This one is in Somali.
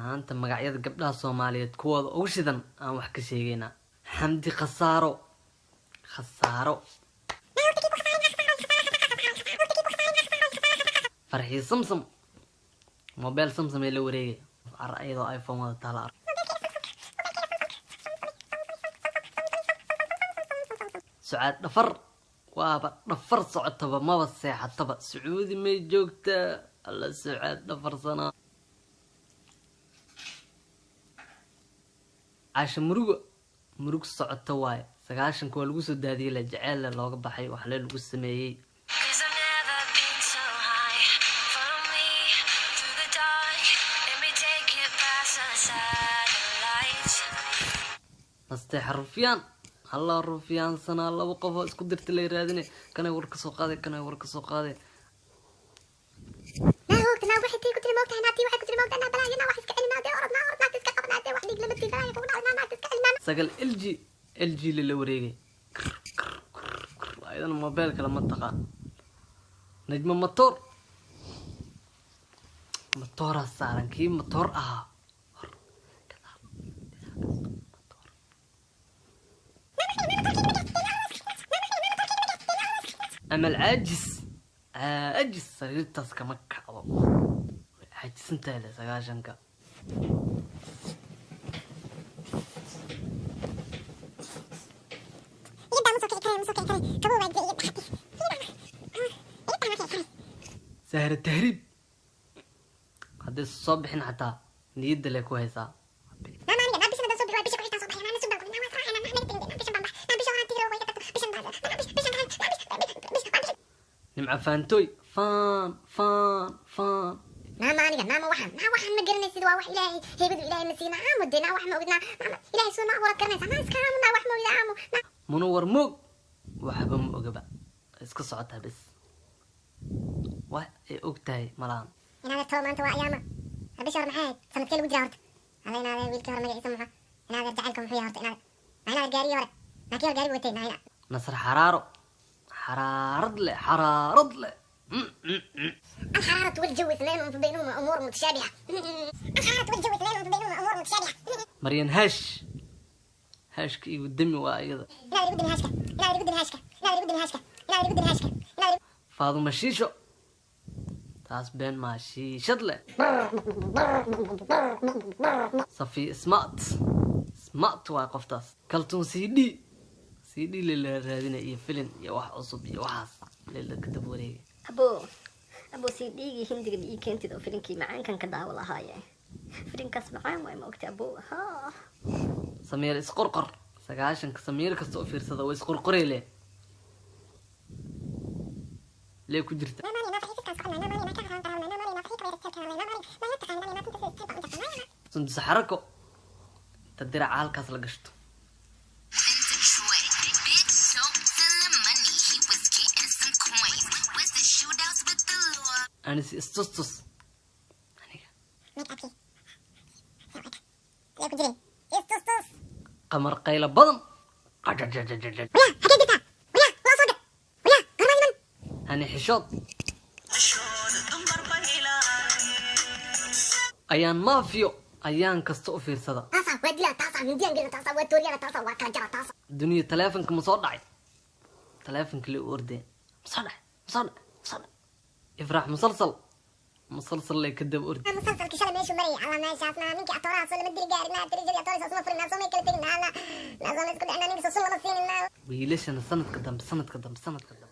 Maanta magacyada gabdhaha Soomaaliyeed kuwooda ugu shidan aan wax ka sheegaynaa. Xamdi Khasaaro, Khasaaro, Farxii Samsam, mobile Samsam ee la wareegay car iyadoo iPhone wada taala arko. Sucaad Dhafar waaba dhafar socotaba, maba seexataba, Sacuudi may joogtaa? Alla Sucaad dhafarsanaa. Caasha Murugo, murug socota waaye. 90-ka waa lagu soo daadiyey, la jeceelle looga baxay, waxle lagu sameeyey. 'Cause I've never been so high. Follow me through the dark. Let me take you past the satellites. Nasteexa Rufyaan, halla rufyaansanaa, laba qof oo isku dirta lay raadine, kanay war ka soo qaaday, kanay war ka soo qaaday. Naa hoogta, naa waxay tii ku tiri moogtahay, naa tii waxay ku tiri moogtahay, naa balaayo, naa wax iska celi, naa dee orod, naa orod, naagta iska qaba, naa dee wax dhiig lama tii balaayo kugu dhacday, naa naagta iska celi, naa. Sagal LG, LG lala wareegay. Krr, krr, krr, krr. Ayadana mobile kale ma taqaan. Najmo Matoor, matooraa saaran, kii matoor ahaa hor gadaal dhinac kasta matoor. Amal Caajis, caajis sariirtaas kama kacdo, way caajisantahay le 90-ka. Iyaddaa ma soo kici karaya, ma soo kici karaya, qabow baa jira iyo dhaxati. Iyaddaa ma kici karaya. Sahra Tahriib hadday soo bixin xataa niyadda lee ku haysaa. Naa maaniga, naa bishan haddaan soo bixi waayo, bisha ku xigtaan soo baxaya, naa nasug baan ku, naa waan israacayna, naa naga tegin, naa bishan baan bax, naa bisha horaan tiiro way iga tagto, bishan baan, naa bishan kale, naa bis waan bishan. Nimca Faantooy, faan faan faan. Naa maaniga, naa ma waxaan, naa waxaan ma garanaysid, waa wax Ilaahay heybadu Ilaahay ma siina, aamu dee, naa wax ma ogid, naa naa Ilaahay soo naa abuurad garanaysaa, naa iska aamu, naa wax ma ogid, aamu naa. Munawar Moog waxba ma ogaba, iska socotaa bes, wax ay og tahay malahan. Inaad tolo maanta waa ayaama har bisha hore maxay ahayd? Sanadkee lagu jiraa horta? Alla inaad wiilkii hore magaciisa muxuu? Inaad jacaylka muxuu yahay horta? Inaad naa inaad gaarigii hore, naa kii hore gaarigu watay, naa ina. Nasr Xaraaro, xaraarad leh, xaraarad leh. Mm. الحرارة والجو اثنين بينهما أمور متشابهة. الحرارة والجو اثنين بينهما أمور متشابهة. Maryan Haash, haashka igu dami waa iyada. لا يقدم هاشكا، لا يقدم هاشكا، لا يقدم هاشكا، لا يقدم هاشكا، لا. Faaduma Shiisho, taas been maa, shiishad leh. Safi Smart, smart waa qoftaas. Kaltuun CD, CD lela raadina iyo filin iyo wax cusub iyo waxaas lela ka daba wareegay. Abo, abo, CD-gii Hindiga ma ii keentid oo filinkii macaankan ka daawo lahaaye? Filinkaas macaan waay, ma ogta abo? Ha. Samiir Isqorqor, 90-ka Samiir kasta oo fiirsada way isqorqorey leh lee ku jirta. Sundus Xarako inta diraca halkaas la gashto. In Detroit, bitch, soap stealing money. He was getting some coins. Was the shootouts with the law? Anis Istustus aniga. ميك أب لا كجري استص. Qamar Qaylo badan. Qajajajajaja. ويا حكيت جبتها، ويا لا صدق، ويا قرمان من. Hani Xishood, ayaan maafiyo, ayaan kasta u fiirsada. تاسع ودلا تاسع منديان قلنا تاسع وتوريانا تاسع وكلا جرى تاسع. Duniya taleefonka ma soo dhacay? Taleefonka le u ordeen, ma soo dhacay, ma soo dhacay, ma soo dhacay. Ifraax Musalsal, musalsal lay ka daba ordi. مسلسل كشلة ماشي مري على ماشي أصلا منك أتورا أصلا مدري قارنا تري جري أتورا أصلا فرنا أصلا ما كلا تجنا لا لا أصلا كل عنا نيجي أصلا ما سينا. Wiilashana sanadka dambe, sanadka dambe, sanadka dambe.